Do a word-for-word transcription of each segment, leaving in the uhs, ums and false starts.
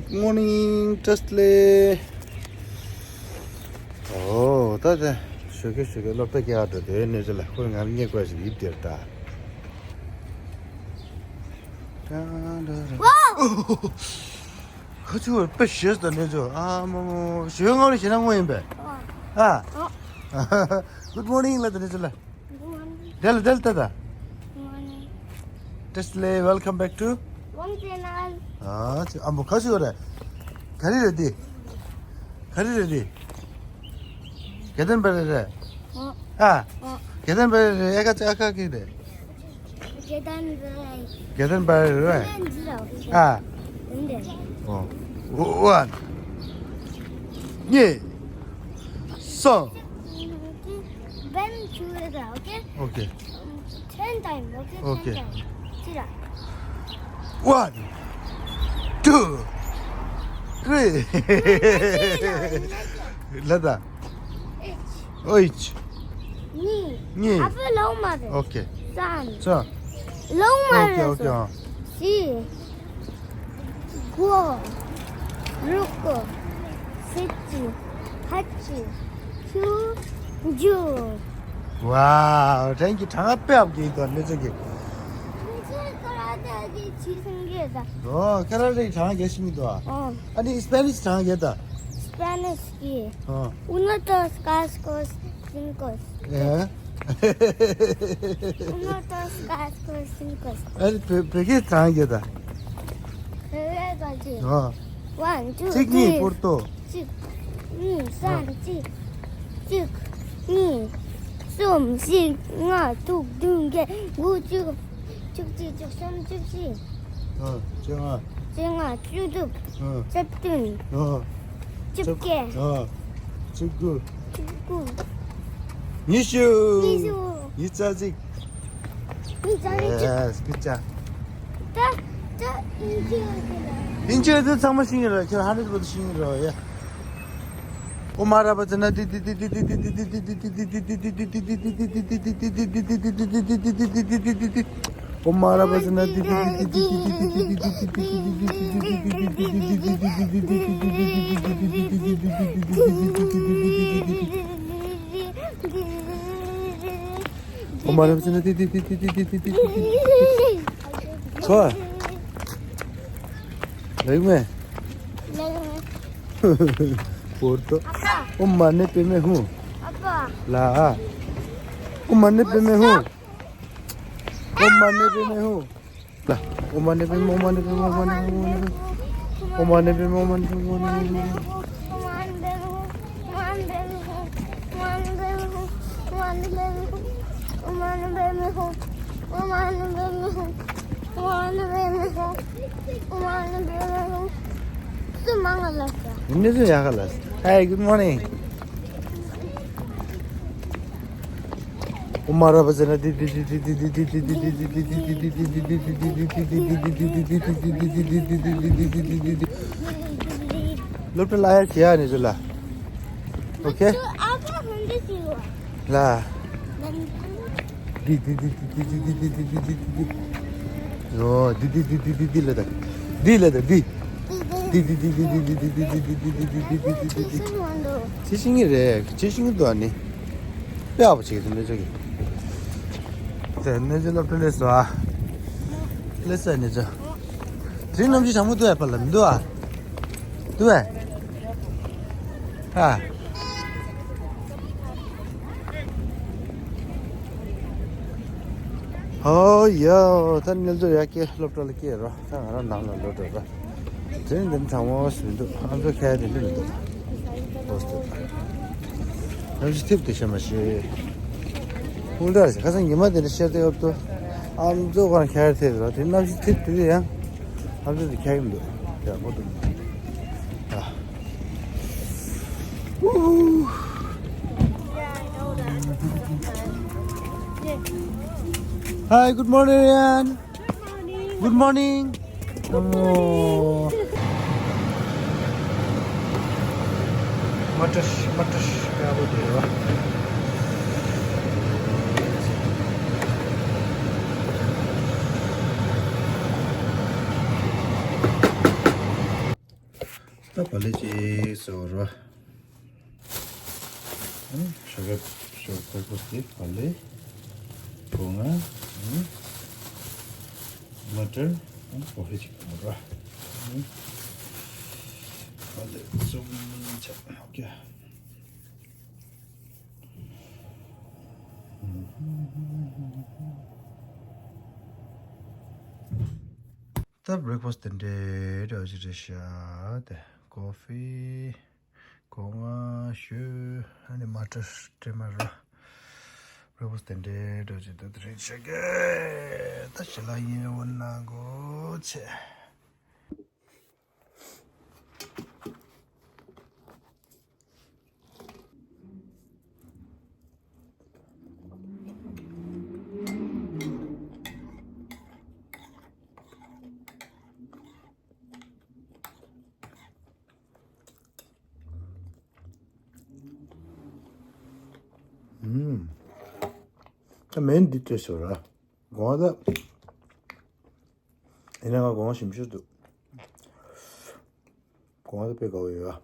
Good morning, Tesla. ཨོ་ད་ད་ཞོགས་ཀས་ཞོགས་ཀས་སློབ་གྲྭ་སྐྱེལ་འགྲོ་དེ་གནས་ཚུལ་ལ་ཁོས་ང་རང་རྙེད་དགོས་ཞིག་ཡིབ་དེར་ད། ཁ་ཆུ་བར་དཔེ་ཞེས་དང་གནས་ཚུལ་ཨ་མ་མོ་ཞོགས་ཀས་ངའི་ཞེ་ན་དངོས་ཡིན་པས། ཨ། Good morning ལ་དང་གནས་ཚུལ་ལ། དེ་ལ་དེ་ལ་ད་ད། Tesla, welcome back to one channel. ཨ་ཅི་ཨ་མོ་ཁ་ཆུ་བར་ག་རེ་རེད་འདི། ག་རེ་རེད་འདི། དགེ་ལྡན་པ་རེད་རེད། ཨ། དགེ་ལྡན་པ་རེད་རེད། ཨེ་ཁ་ཅི་ཨ་ཁ་ཀི་རེད། དགེ་ལྡན་པ་རེད། དགེ་ལྡན་པ་རེད་རེད། ཨ། འོ། ཨོ། ཨ། གཉིས། གསུམ། Bend together, okay? Okay. Ten times, okay? Okay. Ten times. Sit up. One, two, three. ལ་ད། H. H. གཉིས། གཉིས། ཨ་ཕ་ལོག་མ་རེད། Okay. གསུམ། གསུམ། ལོག་མ་རེད། Okay, okay. བཞི། དགུ། དྲུག། བཞི། ལྔ། བཅུ། བཅུ། Wow, thank you. གྲངས་ཀ་དཔེ་ཡག་པོ་ཡིན་ད་གནས་ཚུལ་གྱི། ཁྱེད་ཀ་ར་ཏེ་གི་ཆི་སང་གི་ད། ཨོ་ཁ་ར་ཏེ་གྲངས་ཀ་གལ་ཆེན་པོ་འདུག་ཨ། ཨོ། ཨ་ནི་སི་པེ་ནིཤ་གྲངས་ཀ་གལ་ད། སི་པེ་ནིཤ་གི། ཨོ། Uno, dos, tres, cuatro, cinco. ཨེ། Uno, dos, tres, cuatro, cinco. ཨ་ནི་བོད་བོད་སྐད་གྲངས་ཀ་གལ་ད། བོད་སྐད་ག་ཅི། ཨོ། One, two, three. གཅིག་གཉིས་བོར་ཏོ། གཅིག་གཉིས། གསུམ། བཞི། གཅིག་གཉིས། གསུམ། བཞི། ལྔ། དྲུག་བདུན། བརྒྱད། དགུ། བཅུ། བཅུ་གཅིག་བཅུ་གསུམ། བཅུ་བཞི། ཨ། བཅོ་ལྔ། བཅོ་ལྔ། བཅུ་དྲུག་ཨ། བཅུ་བདུན། ཨ། བཅུ་བརྒྱད། ཨ། བཅུ་དགུ། བཅུ་དགུ། ཉི་ཤུ། ཉི་ཤུ། ཉི་ཤུ་རྩ་གཅིག་ཉི་ཤུ་རྩ་གཅིག Yes, good job. ད་ད་ཨིན་ཇི་ཡོད་ཀྱི་ལ། ཨིན་ཇི་ཡོད་དུས་ཚང་མ་ཤེས་ཀྱི་རེད། ཁྱེད་ཧན་ཌེ་རེཌ་པར་སེན་ཊི་ཤེས་ཀྱི་རེད་ཡ། ཨོ་མ་ར་པ་ཙ་ན་ཏི་ཏི་ཏི་ཏི། ཨོ་མ་ར་པ་ཙ་ན་ཏི་ཏི་ཏི་ཏི་ཏི། ཨོ་མ་ར་པ་ཙ་ན་ཏི་ཏི་ཏི་ཏི་ཏི། ཁོ། ལེགས་མེ། བོར་ཏོ། ཨོ་མ་ཎི་པདྨེ་ཧཱུྃ། ལ། ཨོ་མ་ཎི་པདྨེ་ཧཱུྃ། ཨོ་མ་ཎི་པདྨེ་ཧཱུྃ། ལ། ཨོ་མ་ཎི་པདྨེ། ཨོ་མ་ཎི་པདྨེ། ཨོ་མ་ཎི་པདྨེ། ཨོ་མ་ཎི་པདྨེ། ཨོ་མ་ཎི་པདྨེ། ཨོ་མ་ཎི་པདྨེ། Hi, good morning. ཨོ་མ་ར་པ་ཙ་ན་ཏི་ཏི་ཏི། སློབ་གྲྭ་ལ་ཡར་བྱེད་ཡ་ནི་ཚོ་ལ། ཨོ་ཁེ། ལ། འདི་འདི་འདི། ཨོ་འདི་འདི་འདི་ལ་ད། འདི་ལ་ད་འདི། འདི་འདི་འདི། ཅི་ཤེས་ཀྱི་རེད། ཅི་ཤེས་ཀྱི་འདུག་ཨ་ནི། དཔེ་ཡག་པོ་བྱེད་ཀྱི་འདུག་གནས་ཚུལ་གྱི། དེ་གནས་ཚུལ་སློབ་གྲྭ་སླེབས་སོང་ཨ། སླེབས་སོང་གནས་ཚུལ། དེ་རིང་གནམ་གཤིས་གྲང་མོ་འདུག་ཨ། པ་ལ་མི་འདུག་ཨ། འདུག་ཨ། ཨ། ཨོ་ཡ། ད་གནས་ཚུལ་ཡ་སྐྱེལ་སློབ་གྲྭ་ལ་སྐྱེལ་རོགས། ད་ང་རང་ནང་ལ་ལོག་འགྲོ་རོགས། དེ་རིང་འདི་གྲང་མོ་ཞིག་མི་འདུག་ཨ་མཆོག་ཁ་ཡ་དེ་འདྲ་མི་འདུག་ཨོ་སྟོད། གནམ་གཤིས་ཐིབས་དེ་ཤེས་མ་ཤེས། ཧུལ་དྲག་ཤག་ཁ་སང་ཉི་མ་དེ་འདྲ་ཤར་ཏེ་ཡོད་དོ། ཨ་མཆོག་གང་ཁ་ཡ་དེ་རོགས། དེ་གནམ་གཤིས་ཐིབས་དེ་དེ་ཡང་། ཨ་མཆོག་དེ་ཁ་ཡ་མི་འདུག་ཡ་ཧོ་འདུག་ཨ། Hi, good morning, Ryan. Good morning. ཨོ། མ་ཏྲ་མ་ཏྲ་ཡག་པོ་འདུག་རེད་བ། ད་བག་ལེབ་ཅིག་བཟོ་རོགས། ཨ་ནི་ཤ་ཁྲག་ཤོག་ཁོག་པོ་དེ་བག་ལེབ། སྒོ་ང་། ཨ་ནི་མ་ཊར། ཨ་ནི་པོ་ཧེ་ཅིག་བཟོ་རོགས། ཨ་ནི་བག་ལེབ་བཟོ་མི་ཆ། ཨོ་ཁེ། ད་བྷི་རེག་ཕ་སི་དེ་འདྲའི་འདྲ་ཞིག་རེད་ཤག་དེ་ཀོ་ཧྥི། སྒོ་ང་། ཤོག་ཨ་ནི་མ་ཊར་སྤྲད་མ་ར། བྷི་རེག་ཕ་སི་དེ་འདྲའི་འདྲ་ཞིག་ད་དེ་རིང་བྱེད་ཀྱི། ད་ཞི་ལ་ཡིན་འོ་ན་གོ་ཆེ། ཨུམ། ད་མེན་འདི་སྤྲད་ཤོག་ར། དགོང་ད། ཡིན་ན་ང་དགོང་ཞིམ་ཤོས་འདུག་དགོང་ད་དཔེ་དགའ་བོ་ཡོད་ཨ།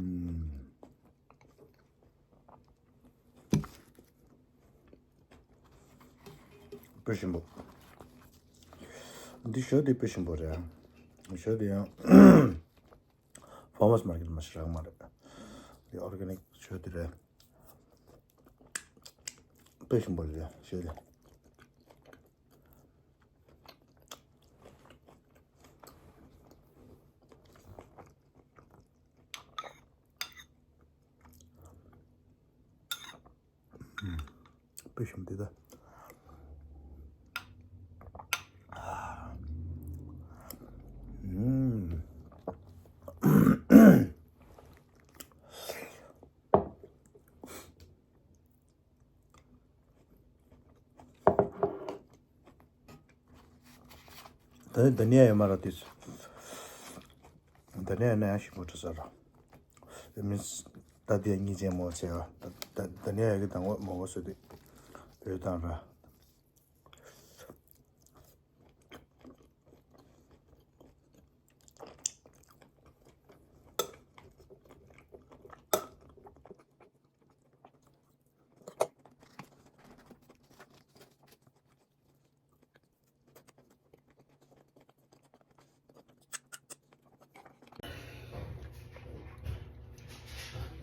ཨུམ། དཔེ་ཞིམ་པོ། འདི་ཞོ་འདི་དཔེ་ཞིམ་པོ་རེད། ཞོ་འདི་ཡང་ཕར་མར་སི་མར་ཀེཊ་མ་ཞིག་རག་མ་རེད། འདི་ཨོར་གེ་ནིག་ཞོ་འདི་རེད། དཔེ་ཞིམ་པོ་རེད་ཞོ་འདི། དཔེ་ཞིམ་འདུག་ད། ཨུམ། ད་ནི་ད་ནི་ཡ་ཡོད་མ་རེད་དེ། ད་ནི་ཡ་ན་ཡང་ཞིམ་པོ་འདྲ་ས་རེད། དེ་མིན་ད་དེ་གཉིས་ཅན་མོ་ཆེ་བ། ད་ད་ནི་ཡ་གི་དང་བ་མོ་བ་སོ་དེ་བོད་དང་ར།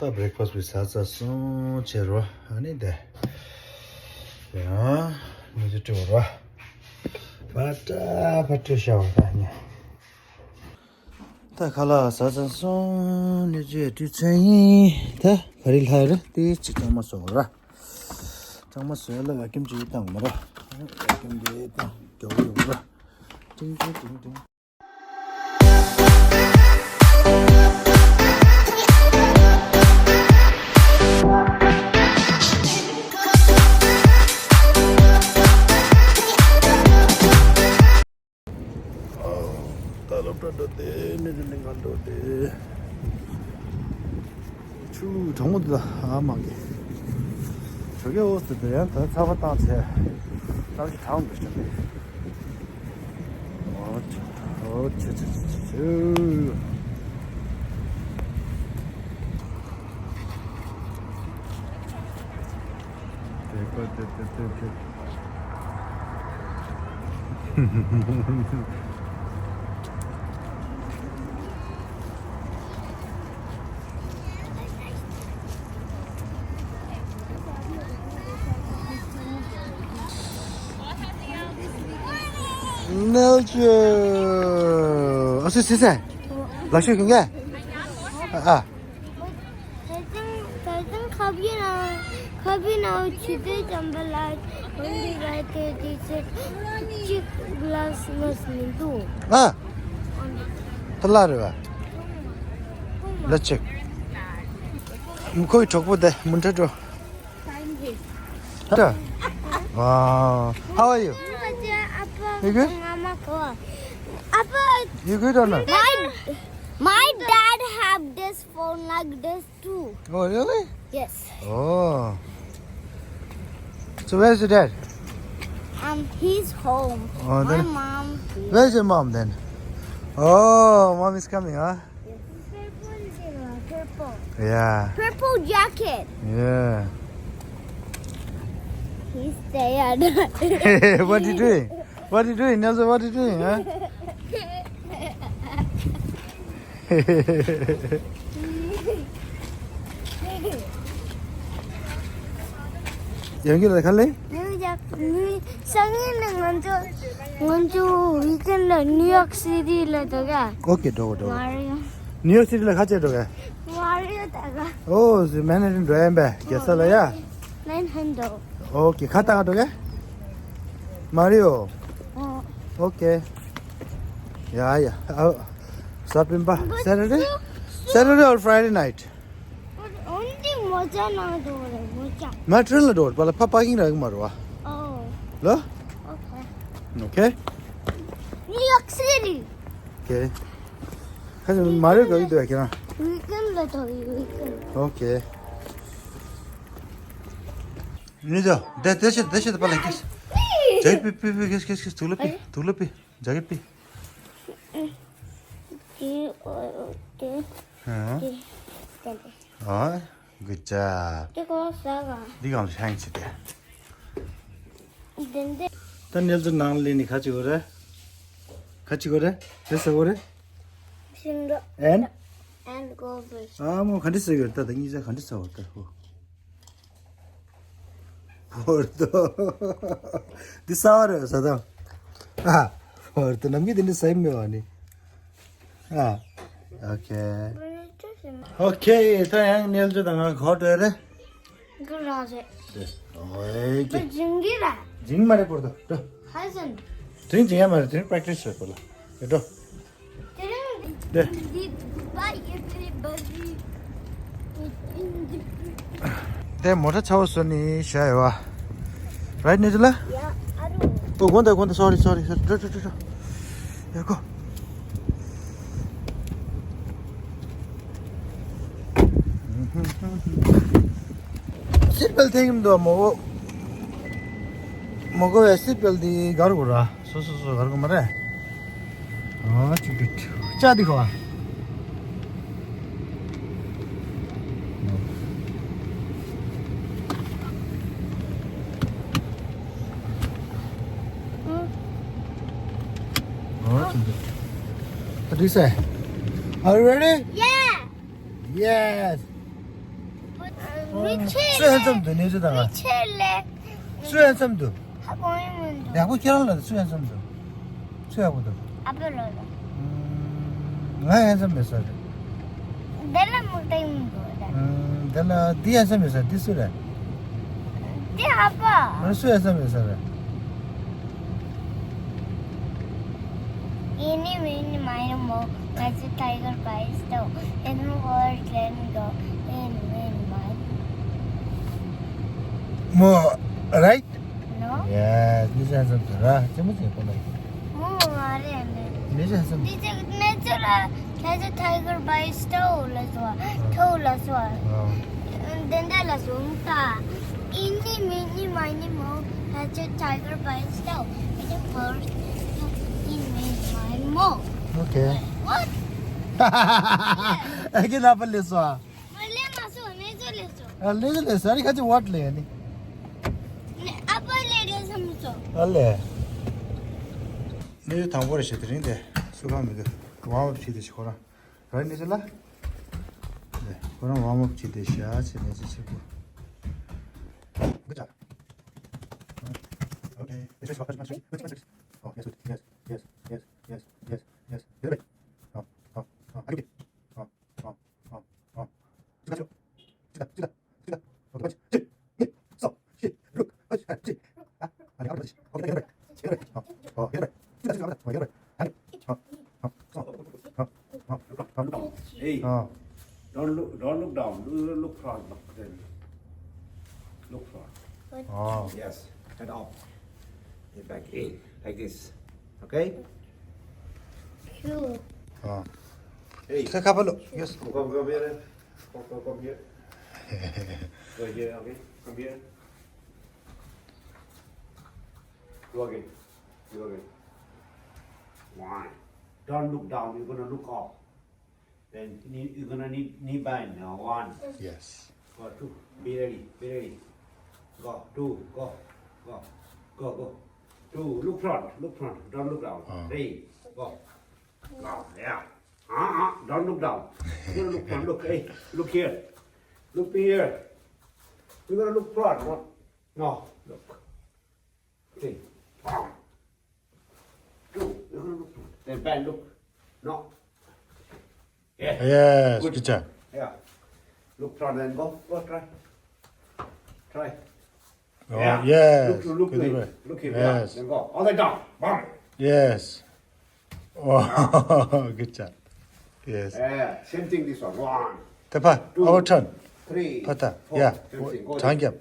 ད་བྷི་རེག་ཕ་སི་བི་ཟ་ཚར་སོང་བྱས་རོ། ཨ་ནི་དེ་ཡང་ནི་ཅི་སྤྲོ་རོ། བ་ཏྲ་བ་ཏྲ་ཤ་བ་ད་ནི། ད་ཁ་ལག་ཟ་ཚར་སོང་། ནི་ཅི་དུས་ཚོད་ཡིན། ད་ག་རེ་ལྷག་རེད་དེ་ཅི་ཚང་མ་སོང་ར། ཚང་མ་བཟོས་ལ་ཡ་ཀེམ་ཅིག་བཏང་མ་ར། ཡ་ཀེམ་དེ་བཏང་རྒྱག་གི་ཡོད་ར། ཏིང་ཏིང་ཏིང་ཏིང་། ད་སློབ་གྲྭ་འགྲོ་དེ་མི་རིགས་ལས་འགན་འགྲོ་དེ། ཆུ་གྲང་མོ་འདུག་ཨ་མ་གི། ཇོ་ཁའི་འོག་ཏུ་དེ་ཡང་ད་ཚ་བ་བཏང་ཚེ་གྲང་ཞིག་གྲང་འདུག་ཤག་དེ། ཨོ་ཆུ་ཨོ་ཆུ་ཆུ་ཆུ་ཆུ་ཆུ། དེ་ཀོ་དེ་དེ་དེ་དེ། ནལ་ཅོ། ཨ་སི་སི་སེ། ལ་ཤོད་ཁྱོད་ཀ་ཨ། ད་ཐེངས་ད་ཐེངས་ཁ་བི་ན་ཁ་བི་ན་ཆུ་དེ་ཙམ་པ་ལ་འོན་ཏེ་ར་དེ་དེ་ཚེ་གཅིག་གླ་ས་མི་འདུག་ཨ། ད་ལ་རེད་བ། ལ་ཅིག་ཁོའི་གྲོགས་པོ་དེ་མུན་ཁྲ་འགྲོ། Hello. Wow. How are you? You good? You good or not? My, my dad have this phone like this too. Oh, really? Yes. Oh. So where's your dad? Um, he's home. Oh, my then mom. Where's your mom then? Oh, mom is coming, huh? Purple, purple. Yeah. Purple jacket. Yeah. He's there. What are you doing? What are you doing, Nelson? What are you doing, huh? ཡང་གི་ལ་ཁ་ལེ། ནིའུ་ཡོག་ནིའུ་སང་ཉིན་ནི་ང་ཚོ་ང་ཚོ་ཝིག་ཨེན་ལ་ནིའུ་ཡོག་སི་ཊི་ལ་འགྲོ་ག་ཨོ་ཀེ། འགྲོ་གོ་འགྲོ་གོ་མ་རེད། ནིའུ་ཡོག་སི་ཊི་ལ་ཁ་ཆེ་འགྲོ་ག་མ་རེད་ད་ག་ཨོ་ཟི་མན་ཧ་ཊན་འགྲོ་ཡིན་པས་རྒྱལ་ས་ལ་ཡ། ནན་ཧན་འགྲོ། ཨོ་ཀེ། ཁ་ཏང་འགྲོ་ག་མ་རེད་ཨོ། ཨོ་ཀེ། ཡ་ཡ། ཨ། སྤེན་པ། Saturday? Saturday or Friday night? འོན་ཏེ་མོ་ཅ་ནང་འགྲོ་རེད་མོ་ཅ། མ་ཊྲེན་ལ་འགྲོ་བ་ལ་ཕ་པ་ཀིང་རག་གི་མ་རེད་བ། ཨོ། ལོ། ཨོ་ཁེ། ཨོ་ཁེ། ནིའུ་ཡོག་སི་ཊི། ཨོ་ཁེ། ཁ་ཅིག་མ་རེད་ག་གི་འདུག་ཁྱེད་རང་། ཝིག་ཨེན་ལ་འགྲོ་ཡི་ཝིག་ཨེན། ཨོ་ཁེ། ནི་ཇོ། དེ་དེ་ཤེད་དེ་ཤེད་པ་ལ་ཀིས། ཇེ་པི་པི་པི་ཀིས་ཀིས་ཀིས་དུག་ལ་པི་དུག་ལ་པི། ཇེ་པི། དེ་དེ་དེ་དེ། ཨ། Good job. དེ་གོ་ས་ག་འདི་གང་ལ་ཧེང་ཆི་དེ། དེ་འདི། ད་ནེལ་ཚོ་ནང་ལ་ནི་ཁ་ཅིག་གོ་རེ། ཁ་ཅིག་གོ་རེ། དེ་ས་གོ་རེ། ཤིང་འབྲོག And? And gold fish. ཨ་མོ་ག་འདྲི་ཟེར་གི་རེད་ད། ད་གཉིས་ཆ་ག་འདྲི་ཟེར་བ་ད་ཧོ། ཧོར་དོ། འདི་ས་བ་རེད་ས་ད། ཨ། ཧོར་དོ་ནམ་གྱི་དེ་འདྲི་ཟེར་མི་བ་ནི། ཨ། ཨོ་ཁེ། ཨོ་ཁེ། ད་ཡང་ནེལ་ཚོ་དང་ང་གོ་ཏོ་རེད། འགྲོ་ར་རེད། ཨོའི་ཀེ། འགྲོ་འཇིང་གི་ར། འཇིང་མ་རེད་པོར་དོ་འགྲོ། ཧ་སན། དེ་རིང་འཇིང་ཡ་མ་རེད། དེ་རིང་པྲེག་ཊི་སི་རེད་པོ་ལ། ཡ་འགྲོ། དེ་རིང་འདི་Bye everybody. དེ་མོ་ཊ་ཚ་བོ་བཟོ་ནི་བཞག་ཡོད་བ། རའིཊ་ནེ་ཇི་ལ། ཡ་ཨ་རུ། ཨོ་དགོན་དང་དགོན་དང་། སོ་རི་སོ་རི་སོ་རི། འགྲོ་འགྲོ་འགྲོ་འགྲོ། ཡ་གོ། སིཊ་བེལ་ཊི་འཐེན་གྱི་མི་འདུག་མོ་གོ། མོ་གོ་བའི་སིཊ་བེལ་ཊི་འདི་གར་དགོས་ར། སོ་སོ་སོ་གར་དགོས་མ་རེད། ཨ་ཅིག་ཏུ་ཅག་འདི་གོ། What do you say? Are you ready? Yeah. Yes. མི་ཆེ་སུ་ཧན་ཙམ་འདུག་ནེ་ཅི་དང་། མི་ཆེ་ལེ། སུ་ཧན་ཙམ་འདུག་ཧ་གོ་ཡི་མི་འདུག་ཡག་པོ་ཁྱེད་རང་ལ་སུ་ཧན་ཙམ་འདུག་སུ་ཡག་པོ་འདུག་ཨ་ཕ་ལོ་ལོ། ང་ཧན་ཙམ་མེད་ས་རེད། དེ་ལ་མུ་ཏིག་མི་འདུག་ད། དེ་ལ་འདི་ཧན་ཙམ་མེད་ས། འདི་སུ་རེད། འདི་ཨ་ཕ། ང་སུ་ཧན་ཙམ་མེད་ས་རེད། Eeny, meeny, miny, moe, catch a tiger by its toe, hidden forest, let him go, eeny, meeny, miny. མོ། རའིཊ། No. Yes, this is handsome too, ར། ཅི་མོ་ཅི་པོ་ལ། མོ་མ་རེད་ནི། This is handsome. འདི་ཅིག་ནེ་ཅི་ར། Catch a tiger by its toe ལ་སོ། ཐོ་ལ་སོ། ཨ། འདི་འདྲ་ལ་སོང་ད། Eeny, meeny, miny, moe, catch a tiger by its toe, hidden forest, eeny, meeny, miny, moe. Okay. What? ཨ་ཀི་ན་པ་ལེ་སོ། མ་ལེ་མ་སོ་ནེ་ཅི་ལེ་སོ། ཨ་ལེ་ལེ་སོ་ཨ་ནི་ཁ་ཅི་what ལེ་ནི། ནི་ཨ་པ་ལེ་ལེ་སོ་མི་སོ། ཨ་ལེ། ནི་དང་པོ་རེ་ཞེ་དེ་རིང་དེ་སུ་གང་མི་འདུག་ཝརམ་ཨབ་བྱེད་དེ་ཞིག་ཁོ་རང་། ར་ནི་ཅི་ལ། ཁོ་རང་ཝརམ་ཨབ་བྱེད་དེ་ཤ་ཆེ་ནི་ཅི་ཆེ་གོ། Good job. Okay. Yes, yes, yes, yes, yes, yes, yes, yes, yes. Get it. Oh, oh, oh. Are you okay? Oh, oh, oh, oh. Sit down, sit down. Sit down, sit down. Okay, punch. Sit. Knee. Stop. Shit. Look. Punch. Sit. Ah, ah, the other position. Okay, get it right. Get it right. Oh, oh, get it right. Sit down, sit down, sit down. Oh, get it right. Hand. Oh, oh, oh, oh, oh. Look down, look down. Hey. Oh. Don't look, don't look down. Look, look front. Look, then look front. Oh. Yes. Head up. Head back in. Like this. Okay? Cute. Oh. Hey. Come, come, look. Yes. Come, come, come here. Come, come, come here. Right here, okay? Come here. Do again. Do again. One. Don't look down. You're gonna look up. Then you- you're gonna need knee bend. Now one. Yes. Go two. Be ready. Be ready. Go two. Go. Go. Go. Go. Two. Look front. Look front. Don't look down. Three. Go. Go. Yeah. Uh-uh. Don't look down. You're gonna look front. Look. Hey. Look here. Look here. You're gonna look front. No. No. Look. Three. One. Two. Look, look, look. Then bend, look. No. Yeah. Yes, good. Good job. Yeah. Look front and go. Go, try. Try. Oh, yeah. Yes. Look, look, look, look. Look here. Yes. Yeah. Then go. All the way down. Bam. Yes. Oh, good job. Yes. Yeah. Same thing, this one. One. Tepa, two, our turn. Three. Pata. Four. Yeah. Same thing. Go. Thank you.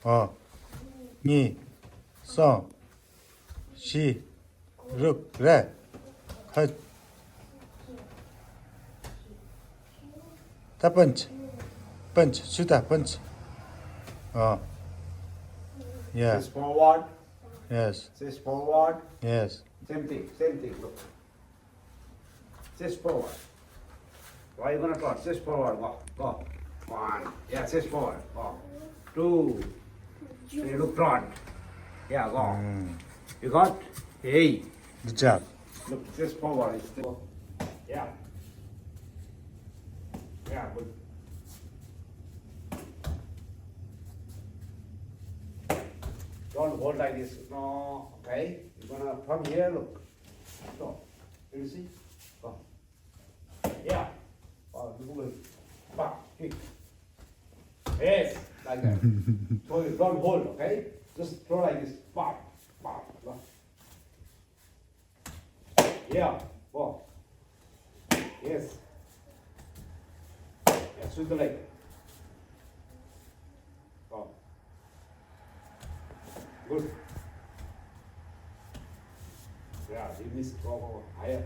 ཨོ། གཉིས། གསུམ། བཞི། རུག་རེད། ཧ། ད་པན་ཆི། པན་ཆི། ཤུ་ད་པན་ཆི། ཨོ། Yeah. This forward. Yes. This forward. Yes. Same thing. Same thing. Look. Just forward. Why you gonna cross? Just forward. Go. Go. One. Yeah, just forward. Go. Two. Three. Look front. Yeah, go. You got? Hey. Good job. Look, just forward. It's still. Yeah. Yeah, good. Don't hold like this. No. Okay. You're gonna from here. Look. So, you see? Oh. Yeah. Oh, you go. Back, kick. Yes, like that. So you don't hold, okay? Just throw like this. Back, back, back. Yeah. Oh. Yes. Yeah, swing the leg. Oh. Good. Yeah, you missed. Go, go, go. Higher.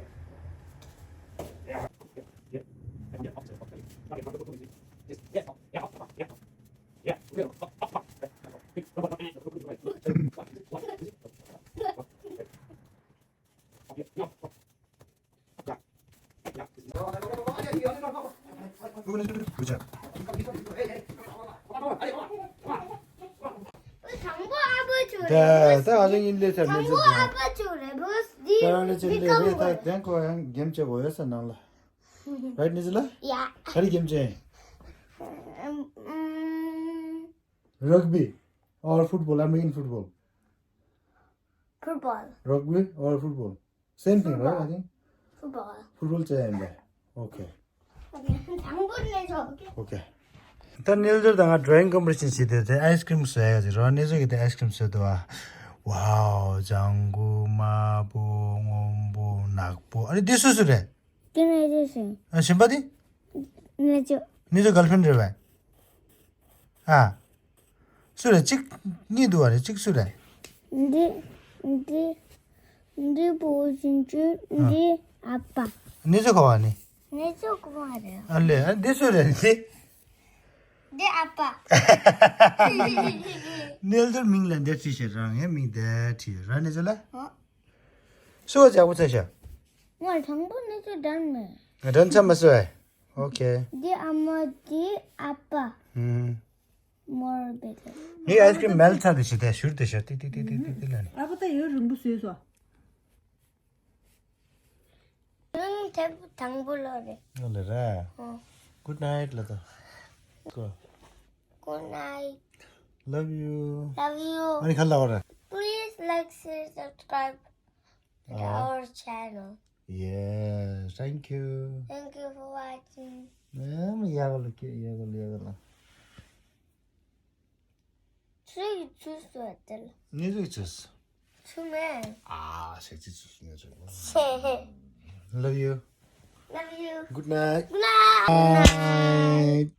Yeah. Yeah. Yeah. Yeah. Yeah. Yeah. Yeah. དང་པོ་ཨ་ཕ་ཅོ་རེད། ད་ད་ཨ་ལེ་ཡིན་ལེ་ཚར་ནས་དང་པོ་ཨ་ཕ་ཅོ་རེད། བོས་འདི་ད་ཨ་ལེ་ཅན་ལེ་རེད། ད་དེང་ཁོ་ཡང་གེམ་བྱེད་དགོས་ཡོད་ས་ནང་ལ། རའིཊ་ནི་ཟི་ལ། ཡ། ག་རེ་གེམ་བྱེད། རག་བི། or football, American football. Football. Rugby or football? Same thing, right? I think. Football. Football བྱས་ཡིན་པས། Okay. Okay. དང་པོ་ནས་བྱོས། Okay. ད་ནེལ་ཛར་དང་ང་drawing competition བྱས་ཏེ་དེ་ice cream བཟོ་ཡ་ཟེར་རོ། ནེལ་ཛར་གྱིས་དེ་ice cream བཟོས་འདུག་ཨ། Wow, ལྗང་གུ་དམར་པོ་སྔོན་པོ་ནག་པོ། ཨ་ནི་འདི་སུ་སུ་རེད། དེ་ནེལ་ཛར་ཞིག་ཨ་གཞན་པ་དེ། ནེལ་ཛར། ནེལ་ཛར་girlfriend རེད་པས། ཨ། སུ་རེད། གཅིག་གཉིས་འདུག་བ་རེད། གཅིག་སུ་རེད། འདི། འདི། འདི་བུ་ཞིང་ཆུ། ཨ། འདི་ཨ་ཕ། ནེ་ཙོ་ག་བ་ནི། ནེ་ཙོ་ག་བ་རེད། ཨ་ལེ། ཨ་འདི་སུ་རེད་འདི། འདི་ཨ་ཕ། ནེལ་ཙོ་མིང་ལ་འདི་བྲིས་ཤག་རང་ངའི་མིང་འདི་བྲིས་ར། ནེ་ཙོ་ལ། ཨོ། སུ་བ་ཇག་པོ་ཚ་ཤག་ང་དང་པོ་ནེ་ཙོ་དྲན་མེད། ང་དྲན་ཚར་མ་སོང་ཨེ། Okay. འདི་ཨ་མ། འདི་ཨ་ཕ། ཧུམ། More better. ངའི་ice cream melt ཚར་དེ་ཞིག་དེ་བཞུར་དེ་ཤོག་ཏི་ཏི་ཏི་ཏི་ཏི་ལ་ནི། ཨ་ཕ་ད་ཡོད་རིང་པོ་བཟོས་སོ། ཨང་། དེ་དང་པོ་ལོ་རེད། ཨ་ལེ་ར། ཨོ། Good night ལ་ད། Go. Good night. Love you. Love you. ཨ་ནི་ཁ་ལ་བ་ར། Please like, share, subscribe to ཨ། our channel. Yes, thank you. Thank you for watching. ཨེ་མ་ཡག་ལ་ཁྱེད་ཡག་ལ་ཡག་ལ། སུའི་ཚུལ་སོ་དེ་ལ། ངེད་ཚོའི་ཚུལ། ཚུལ་མེད། ཨ་ཞེ་ཚིག་ཚུལ་ངེད་ཚོའི། ཤེ། Love you. Love you. Good night. Good night. Night.